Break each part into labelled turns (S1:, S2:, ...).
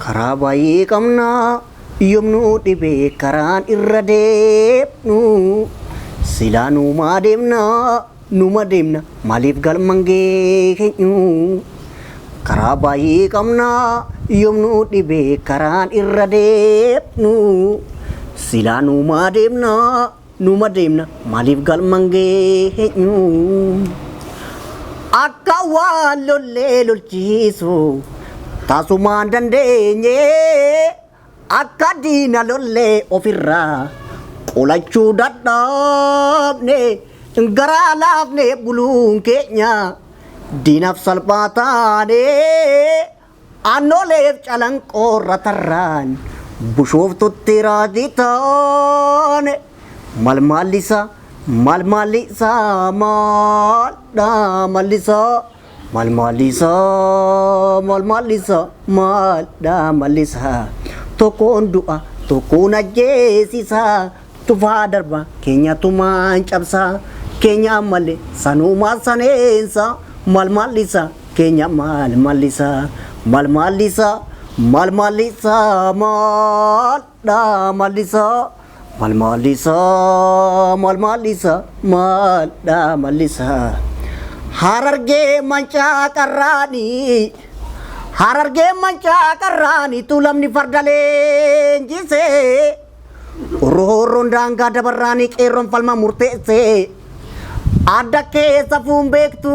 S1: Karaa baay'ee qabnaa yoomnuu dhibee karaan irra deemnu silaa numaa deemnaa numa deemna maaliif galman geenyu. Karaa baay'ee qabnaa yoomnuu dhibee karaan irra deemnu silaa numaa deemnaa numa deemna maaliif galman geenyu. Akka waan lollee lolchiisu tasumaan dandeenye akka diina lollee ofirraa qolachuu dadhabne garaa laafne buluun keenya diinaaf salphaa taane aannoleef calanqoorra tarraan bushooftutti raajii taane maal maallisa maal maallisa maaldha mallisa maal maallisa maal maallisa maaldha mallisa tokkoon du'a tokkoon ajjeesisa tufaa darba keenya tumaan cabsa keenya ammallee sanumaa saneensa maal maallisa keenya maal maallisa maal maallisa maal maallisa maaldha mallisa maal maallisa maal maallisa maaldha mallisa. Harargee mancaa qarraanii Harargee mancaa qarraanii tuulamni farda leenjisee Roorroon daangaa dabarraanii qeerroon falma murteessee adda keessa fuun beektu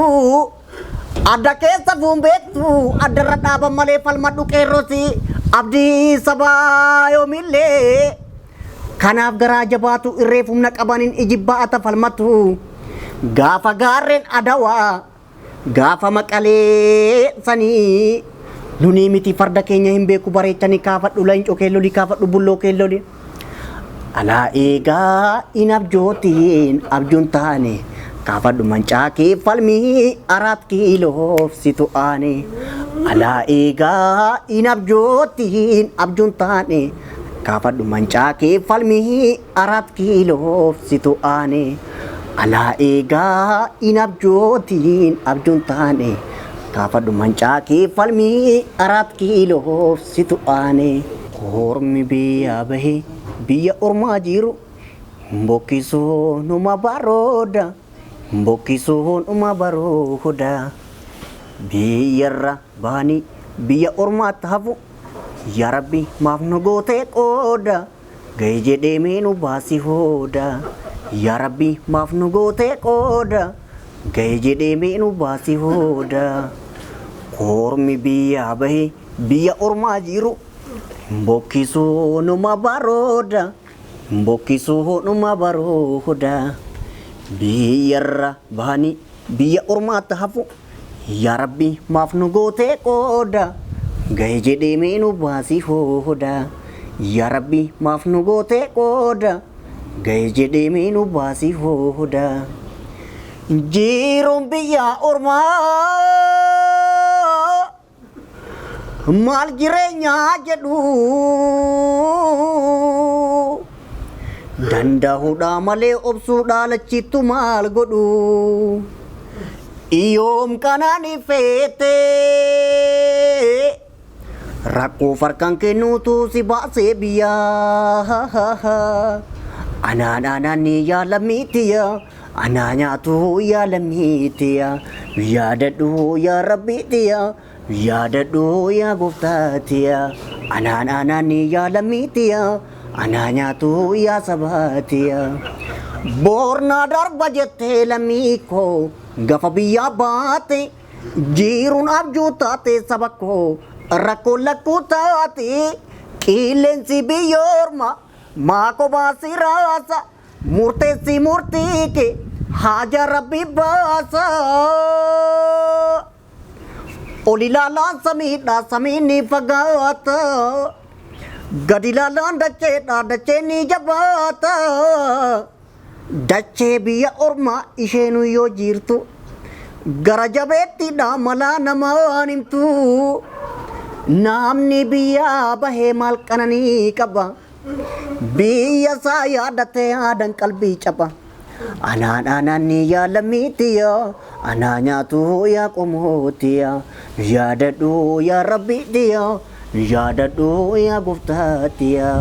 S1: adda keessa fuun beektu addarra dhaaban malee falmadhu qeerroosi abdii sabaa yoomillee kanaaf garaa jabaatu irreef humna qabaniin iji ba'ata falmatu gaafa gaarreen adawaa gaafa maqalee sanii nunii miti farda keenya hin beeku bareechanii kaafadhu leencoo keellolii kaafadhu bulloo keellolii. Alaa eegaa in abjootiin abjuun taane kaafadhu mancaa kee falmii araat kiiloof situ aane. Alaa eegaa in abjootiin abjuun taane kaafadhu mancaa kee falmii araat kiiloof situ aane. Alaa eegaa in abjootiin abjuun taane kaafadhu mancaa kee falmii araat kiiloof situ aane. Ormi biyyaa bahee biyya ormaa jiru bokkisoo numa barooda bokkisoo numa barooda biyyarra baanii biyya ormaatti hafu yaa rabbi maaf nu gootee qooda ga'ee jedhee mee nu baasi hooda yaa rabbi maaf nu gootee qooda ga'ee jedhee mee nu baasi hooda. Ormi biyyaa bahee biyya ormaa jiru bokkisoo numa barooda bokkisoo numa barooda biyyarra bahanii biyya ormaatti hafu yaa rabbi maaf nu gootee qooda ga'ee jedhee mee nu baasi hooda yaa rabbi maaf nu gootee qooda ga'ee jedhee mee nu baasi hooda. Jiruun biyya ormaa maal jireenyaa jedhu danda'uudha malee obsuudha lachittu maal godhu yoom kanaan feete rakkoo farkaan kennuutu si baasee biyyaa anaan anaan yaa lammiitiya anaa nyaatu yaa lammiitiya yaadadhu yaa rabbiitiya yaadadhu yaa gooftaatiya anaan anaan yaa lammiitiya anaa nyaatu yaa sabaatiya. Boornaa darba jettee lammii koo gafa biyyaa baate jiruun abjuu taate saba koo rakkoo lakkuu taate qilleensi biyya ormaa maakoo baasii raasa murteessi murtii kee haja rabbi baasa. Ol ilaalaan samiidha samiin ni fagaata. Gad ilaalaan dacheedha dacheen ni jabaata. Dachee biyya ormaa isheen yoo jirtu gara jabeettidha malaa namaan himtu. Namni biyyaa bahee maal qananii qaba. Biyya isaa yaadatee aadan qalbii caba. Anaan anaan yaa lammiitiya anaa nyaatu yaa qomootiya yaadadhu yaa rabbiitiya Yaadadhu yaa gooftaatiya.